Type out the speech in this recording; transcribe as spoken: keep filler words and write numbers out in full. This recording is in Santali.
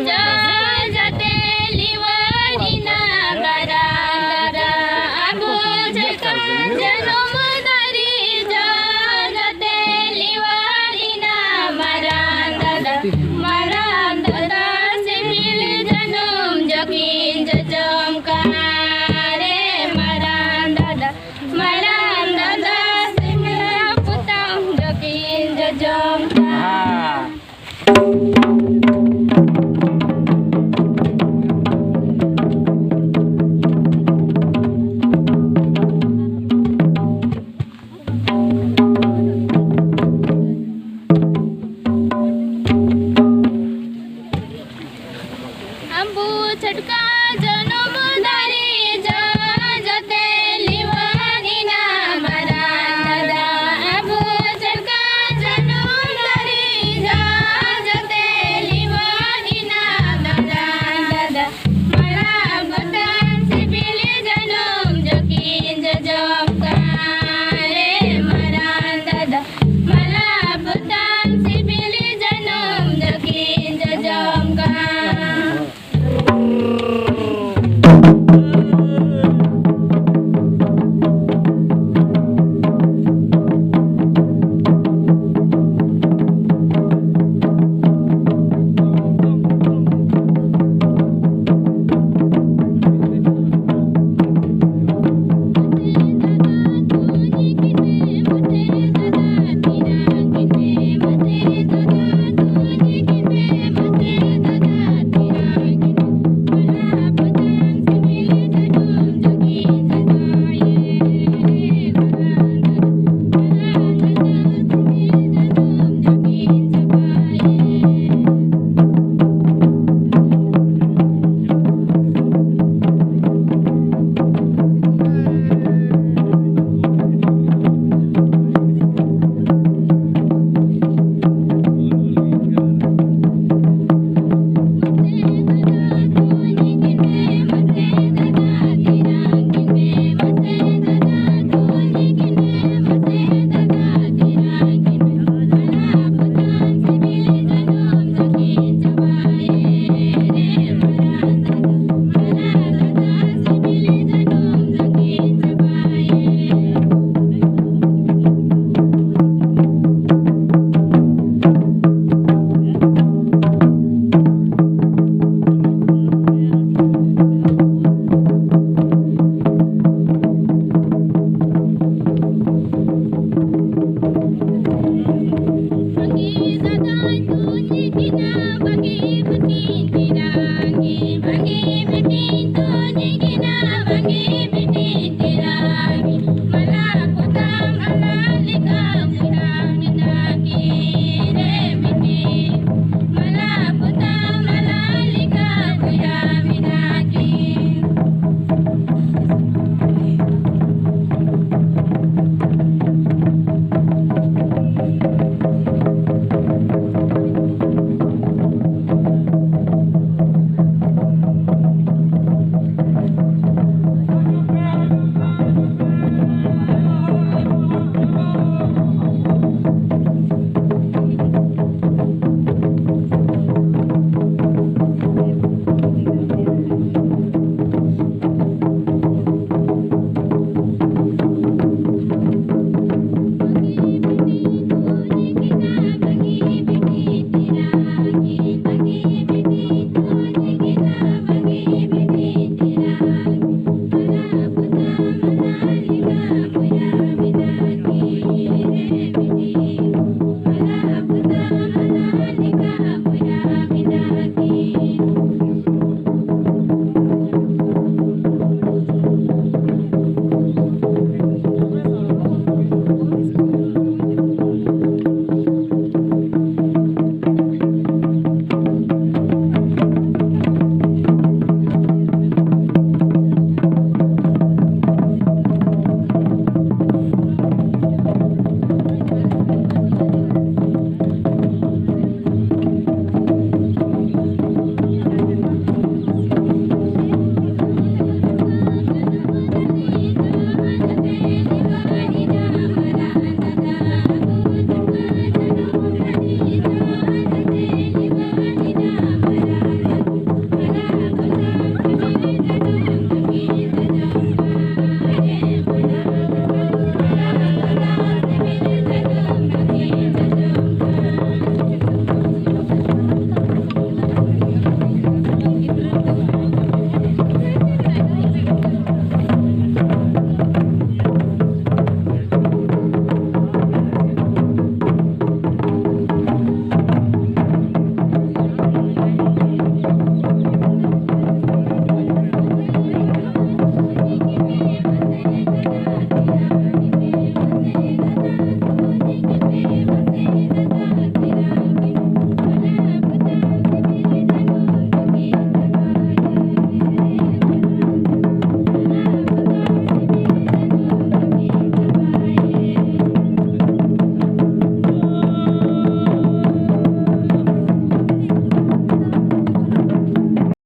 ᱡᱚ ᱡᱟᱛᱮ ᱞᱤᱣᱟᱹᱲ ᱤᱱᱟ ᱢᱟᱨᱟᱝ ᱫᱟᱫᱟ, ᱟᱵᱚ ᱪᱮᱫᱠᱟ ᱡᱟᱹᱱᱩᱢ ᱫᱟᱨᱮ ᱡᱚ ᱡᱟᱛᱮ ᱞᱤᱣᱟᱹᱲ ᱤᱱᱟ ᱢᱟᱨᱟᱝ ᱫᱟᱫᱟ, ᱢᱟᱨᱟᱝ ᱫᱟᱫᱟ ᱥᱤᱵᱤᱞ ᱡᱟᱹᱱᱩᱢ ᱡᱚ ᱠᱤᱱ ᱡᱚᱡᱚᱢ ᱠᱟᱱ ᱨᱮ ᱢᱟᱨᱟᱝ ᱫᱟᱫᱟ, ᱢᱟᱨᱟᱝ ᱫᱟᱫᱟ ᱥᱤᱵᱤᱞ ᱯᱚᱛᱟᱢ ᱡᱚ ᱠᱤᱱ ᱡᱚᱡᱚᱢ ᱠᱟᱱ᱾ ᱟᱵᱚ ᱪᱷᱟᱴᱠᱟ ᱡᱟᱹᱱᱩᱢ ᱫᱟᱨᱮ ᱡᱚ ᱡᱚᱛᱮ ᱞᱤᱣᱟᱹᱲ ᱤᱱᱟ ᱢᱟᱨᱟᱝ ᱫᱟᱫᱟ᱾ ᱟᱵᱚ ᱪᱷᱟᱴᱠᱟ ᱡᱟᱹᱱᱩᱢ ᱫᱟᱨᱮ ᱡᱚ ᱡᱚᱛᱮ ᱞᱤᱣᱟᱹᱲ ᱤᱱᱟ ᱢᱟᱨᱟᱝ ᱫᱟᱫᱟ᱾ ᱢᱟᱨᱟᱝ ᱜᱚᱴᱟᱝ ᱥᱤᱵᱤᱞ ᱡᱟᱹᱱᱩᱢ ᱡᱚ ᱠᱤᱱ ᱡᱚᱡᱚᱢ ᱠᱟᱱ ᱨᱮ ᱢᱟᱨᱟᱝ ᱫᱟᱫᱟ᱾ ᱢᱟᱨᱟᱝ ᱜᱚᱴᱟᱝ ᱥᱤᱵᱤᱞ ᱡᱟᱹᱱᱩᱢ ᱡᱚ ᱠᱤᱱ ᱡᱚᱡᱚᱢ ᱠᱟᱱ᱾